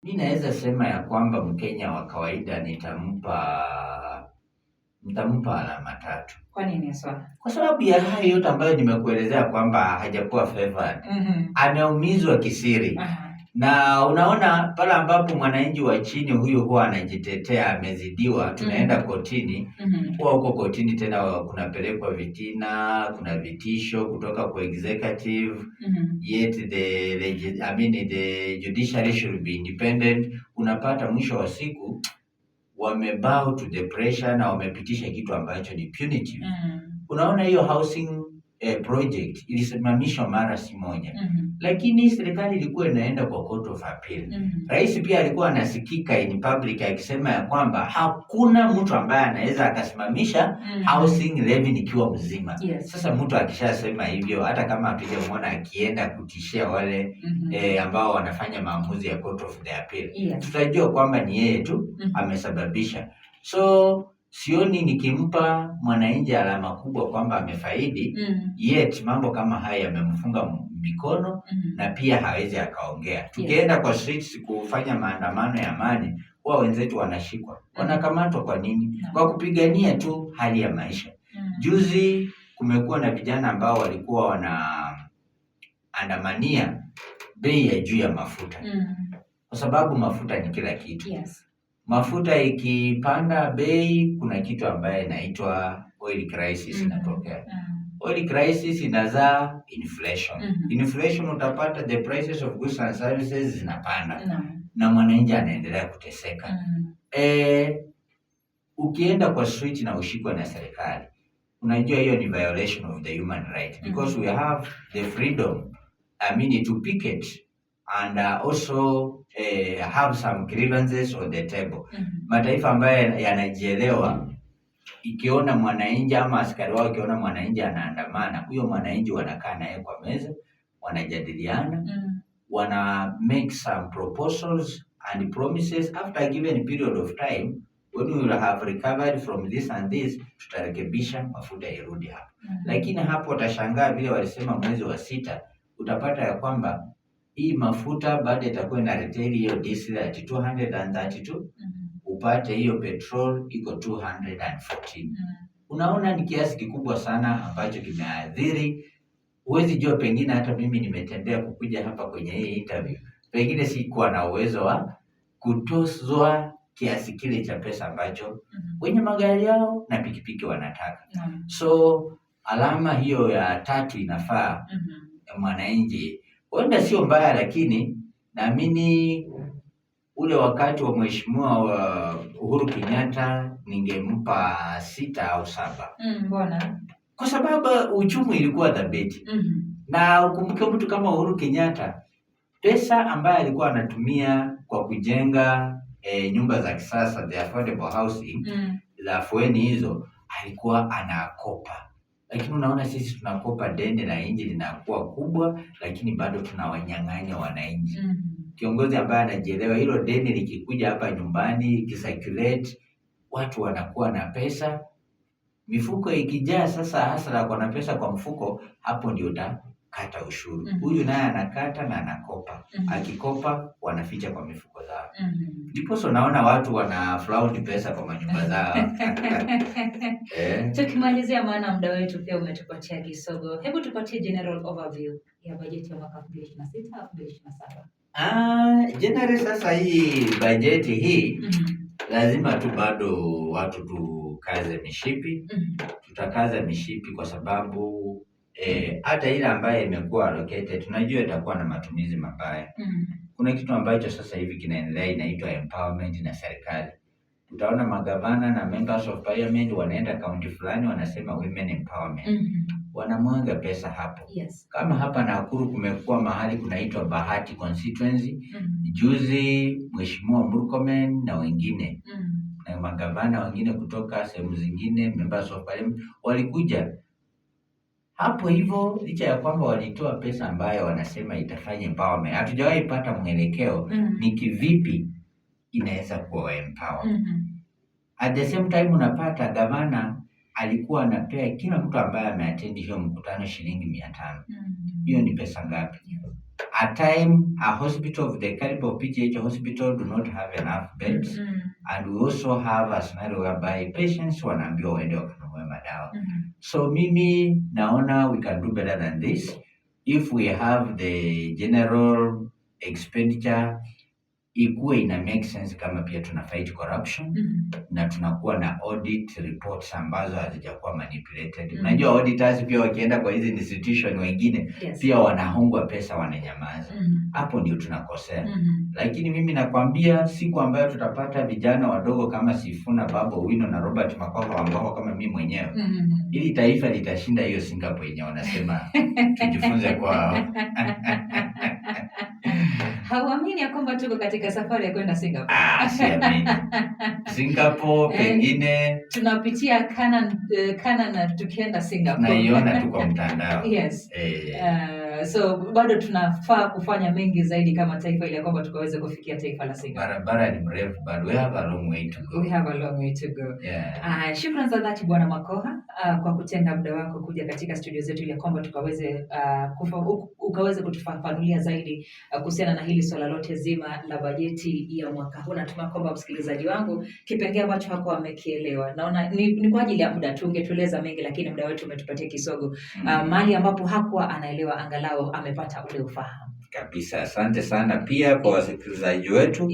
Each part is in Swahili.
Mi naweza sema ya kwamba Mkenya wa kawaida nitampa alama 3. Kwa nini haswa? Kwa sababu ya hayo yote ambayo nimekuelezea kwamba hajakuwa favored. Ameumizwa kisiri. Na unaona pale ambapo mwananchi wa chini huyu huwa anajitetea, amezidiwa, tunaenda kotini. Huwa huko kotini tena kunapelekwa vitina, kuna vitisho kutoka kwa executive. Yet I mean, the judiciary should be independent. Unapata mwisho wa siku wamebow to the pressure na wamepitisha kitu ambacho ni punitive. Unaona hiyo housing project ilisimamishwa mara si moja. Lakini serikali ilikuwa inaenda kwa Court of Appeal. Rais pia alikuwa anasikika in public akisema ya kwamba hakuna mtu ambaye anaweza akasimamisha housing levy nikiwa mzima. Sasa mtu akishasema hivyo, hata kama hatujamuona akienda kutishia wale ambao wanafanya maamuzi ya Court of the Appeal, tutajua kwamba ni yeye tu amesababisha. So sioni nikimpa mwananchi alama kubwa kwamba amefaidi, yet mambo kama haya yamemfunga mikono na pia hawezi akaongea. Tukienda kwa streets kufanya maandamano ya amani, huwa wenzetu wanashikwa, wanakamatwa. Kwa nini? Kwa kupigania tu hali ya maisha. Juzi kumekuwa na vijana ambao walikuwa wanaandamania bei ya juu ya mafuta, kwa sababu mafuta ni kila kitu. Mafuta ikipanda bei, kuna kitu ambaye inaitwa oil crisis inatokea. Oil crisis inazaa inflation. Inflation utapata the prices of goods and services zinapanda na mwananchi anaendelea kuteseka. Ukienda kwa street na ushikwe na serikali, unajua hiyo ni violation of the human right because we have the freedom, I mean, to picket and also have some grievances on the table. Mataifa ambayo yanajielewa, ikiona mwananchi ama askari wao ikiona mwananchi anaandamana, huyo mwananchi wanakaa naye kwa meza, wanajadiliana, wana make some proposals and promises. After a given period of time, when we will have recovered from this and this, tutarekebisha mafuta irudi hapo. Lakini hapo utashangaa vile walisema mwezi wa 6, utapata ya kwamba hii mafuta bado itakuwa ina retail hiyo diesel at 232, upate hiyo petrol iko 214. Unaona ni kiasi kikubwa sana ambacho kimeathiri. Huwezi jua, pengine hata mimi nimetembea kukuja hapa kwenye hii interview, pengine sikuwa na uwezo wa kutozwa kiasi kile cha pesa ambacho wenye magari yao na pikipiki wanataka. So alama hiyo ya 3 inafaa ya mwananchi, huenda sio mbaya, lakini naamini ule wakati wa Mheshimiwa wa Uhuru Kenyatta ningempa 6 au 7. Mbona? Kwa sababu uchumi ilikuwa thabiti. Na ukumbuke mtu kama Uhuru Kenyatta, pesa ambayo alikuwa anatumia kwa kujenga nyumba za kisasa, the affordable housing, za afueni hizo, alikuwa anakopa. Lakini unaona sisi tunakopa, deni la nchi linakuwa kubwa, lakini bado tunawanyang'anya wananchi. Kiongozi ambaye anajielewa, hilo deni likikuja hapa nyumbani ikicirculate, watu wanakuwa na pesa, mifuko ikijaa. Sasa hasa kwa na pesa kwa mfuko, hapo ndio utakata ushuru. Huyu naye anakata na anakopa. Akikopa wanaficha kwa mifuko zao. Ndiposa unaona watu wana flaunt pesa kwa manyumba zao. Tukimalizia, maana muda wetu pia umetupatia kisogo, hebu tupatie general overview ya bajeti ya mwaka 2026 2027. General, sasa hii bajeti hii lazima tu bado watu tukaze mishipi. Tutakaza mishipi kwa sababu hata ile ambayo imekuwa allocated tunajua itakuwa na matumizi mabaya. Kuna kitu ambacho sasa hivi kinaendelea inaitwa empowerment na serikali. Utaona magavana na members of parliament wanaenda kaunti fulani wanasema women empowerment. Wanamwaga pesa hapo. Kama hapa Nakuru kumekuwa mahali kunaitwa Bahati constituency. Juzi Mheshimiwa Murkomen na wengine na magavana wengine kutoka sehemu zingine, members of parliament walikuja hapo hivyo, licha ya kwamba walitoa pesa ambayo wanasema itafanya empowerment, hatujawahi pata mwelekeo ni kivipi inaweza kuwa empower. At the same time unapata gavana alikuwa anapea kila mtu ambaye ameattend hiyo mkutano shilingi 500. Hiyo ni pesa ngapi? A time a hospital of the caliber of PGH hospital do not have enough beds, and we also have a scenario whereby patients wanaambiwa waende wakanunue madawa. So mimi naona we can do better than this if we have the general expenditure ikuwe ina make sense, kama pia tuna fight corruption na tunakuwa na audit reports ambazo hazijakuwa manipulated. Unajua auditors pia wakienda kwa hizi institution wengine pia wanahongwa pesa, wananyamaza. Hapo ndio tunakosea. Lakini mimi nakwambia siku ambayo tutapata vijana wadogo kama Sifuna, Babu Owino na Robert Makoha Wamboko kama mimi mwenyewe, ili taifa litashinda hiyo Singapore yenye wanasema tujifunze kwao. Hauamini ya kwamba tuko katika safari ya kwenda Singapore? Ah, siamini. Singapore pengine Tunapitia Canaan, Canaan na tukienda Singapore. Naiona tu kwa mtandao. So bado tunafaa kufanya mengi zaidi kama taifa ili ya kwamba tukaweze kufikia taifa la Singapore. Barabara ni mrefu, but we have a long way to go. We have a long way to go. Shukran za dhati, Bwana Makoha, kwa kutenga muda wako kuja katika studio zetu ili ya kwamba tukaweze ukaweze kutufafanulia zaidi kuhusiana na hili swala lote zima la bajeti ya mwaka huu. Natumai kwamba msikilizaji wangu kipengee ambacho hakuwa amekielewa, naona ni kwa ajili ya muda tu, ungetueleza mengi, lakini muda wetu umetupatia kisogo. Mahali ambapo hakuwa anaelewa, angalau amepata ule ufahamu. Kabisa. Asante sana pia kwa wasikilizaji wetu.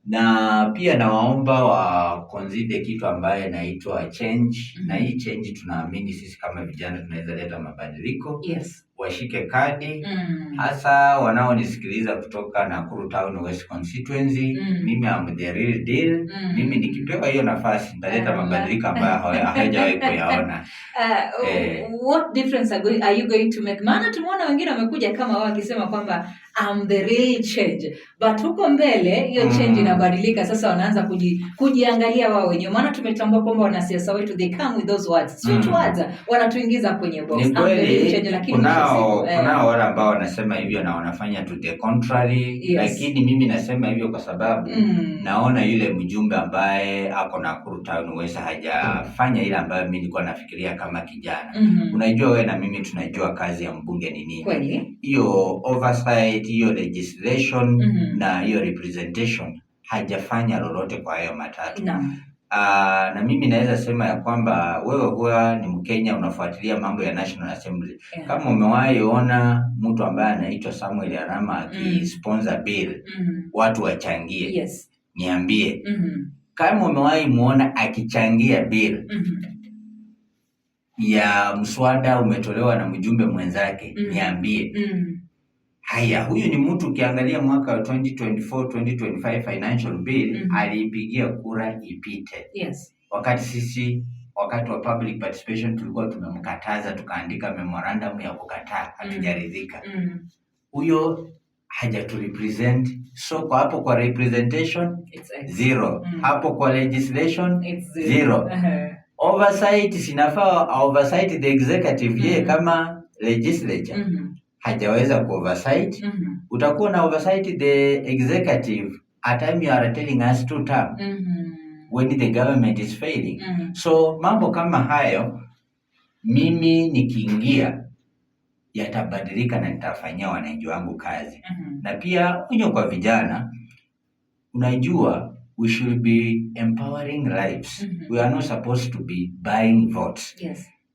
Na pia nawaomba wa consider kitu ambaye inaitwa change. Na hii change tunaamini sisi kama vijana tunaweza leta mabadiliko. Washike kadi, hasa wanaonisikiliza kutoka Nakuru Town West Constituency. Mimi am the real deal. Mimi nikipewa hiyo nafasi nitaleta mabadiliko ambayo hawajawahi kuyaona. What difference are you going to make? Maana tumeona wengine wamekuja kama wao wakisema kwamba I'm the real change, but huko mbele hiyo change inabadilika. Sasa wanaanza kujiangalia wao wenyewe, maana tumetambua kwamba wanasiasa wetu, they come with those words, sweet words, wanatuingiza kwenye box. Ni I'm the real kweli change, lakini mwisho wa kunao siku, kunao wale ambao wanasema hivyo na wanafanya to the contrary, lakini mimi nasema hivyo kwa sababu naona yule mjumbe ambaye ako Nakuru Town West hajafanya ile ambayo mimi nilikuwa nafikiria kama kijana. Unajua wewe na mimi tunajua kazi ya mbunge ni nini. Hiyo oversight, hiyo legislation na hiyo representation, hajafanya lolote kwa hayo matatu. Na mimi naweza sema ya kwamba wewe huwa ni Mkenya unafuatilia mambo ya National Assembly. Kama umewahi ona mtu ambaye anaitwa Samuel Arama akisponsor bill, watu wachangie, niambie. Kama umewahi muona akichangia bill ya mswada umetolewa na mjumbe mwenzake, niambie. Haya, huyu ni mtu ukiangalia mwaka wa 2024 2025 financial bill aliipigia kura ipite. Wakati sisi wakati wa public participation tulikuwa tumemkataza, tukaandika memorandum ya kukataa, hatujaridhika. Huyo hajaturepresent. So kwa hapo kwa representation, It's X. zero. Hapo kwa legislation, It's zero. zero. Oversight, sinafaa oversight the executive, ye kama legislature hajaweza ku oversight. Utakuwa na oversight the executive at time you are telling us two term when the government is failing. So mambo kama hayo mimi nikiingia yatabadilika na nitafanyia wananchi wangu kazi. Na pia onyo kwa vijana, unajua we should be empowering lives. We are not supposed to be buying votes.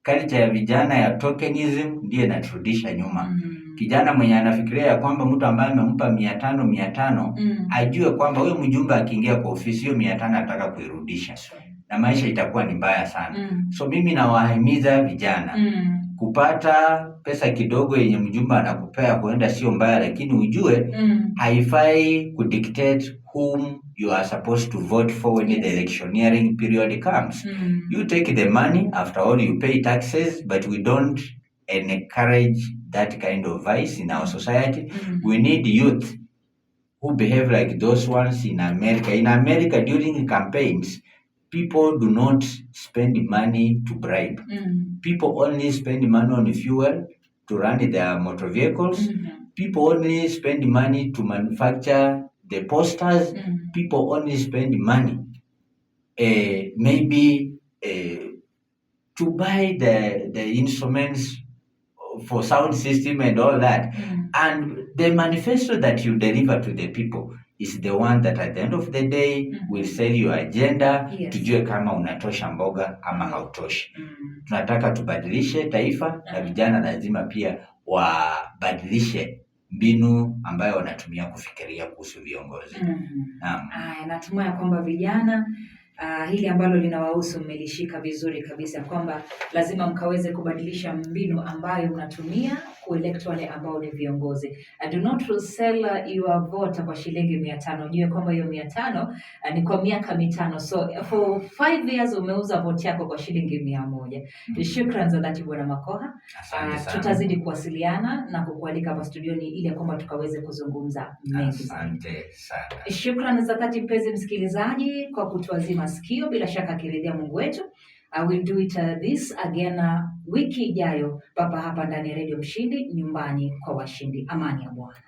Culture ya vijana ya tokenism ndiyo inaturudisha nyuma. Kijana mwenye anafikiria ya kwamba mtu ambaye amempa 500 500, ajue kwamba huyo mjumbe akiingia kwa ofisi hiyo 500 ataka kuirudisha na maisha itakuwa ni mbaya sana. So mimi nawahimiza vijana kupata pesa kidogo yenye mjumbe anakupea huenda sio mbaya, lakini ujue haifai kudictate whom you are supposed to vote for when the electioneering period comes. You take the money, after all you pay taxes, but we don't encourage that kind of vice in our society. We need youth who behave like those ones in America. In America, during campaigns, people do not spend money to bribe. People only spend money on fuel to run their motor vehicles. People only spend money to manufacture the posters. People only spend money maybe to buy the instruments for sound system and all that. And the manifesto that you deliver to the people is the one that at the end of the day will sell your agenda. Tujue kama unatosha mboga ama hautoshi. Tunataka tubadilishe taifa, na vijana lazima pia wabadilishe mbinu ambayo wanatumia kufikiria kuhusu viongozi. Naam. Aya, natumai ya kwamba vijana, hili ambalo linawahusu mmelishika vizuri kabisa, kwamba lazima mkaweze kubadilisha mbinu ambayo mnatumia kuelect wale ambao ni viongozi. Do not sell your vote kwa shilingi 500. Ujue kwamba hiyo 500 ni kwa miaka 5. So for 5 years umeuza vote yako kwa shilingi 100. Shukran za dhati, Bwana Makoha. Asante sana. Tutazidi kuwasiliana na kukualika hapa studioni ili ya kwamba tukaweze kuzungumza mengi zaidi. Asante sana. Shukran za dhati, mpenzi msikilizaji, kwa kutuazima sikio. Bila shaka akiridhia Mungu wetu, I will do it this again wiki ijayo papa hapa ndani ya Redio Mshindi, nyumbani kwa washindi. Amani ya Bwana.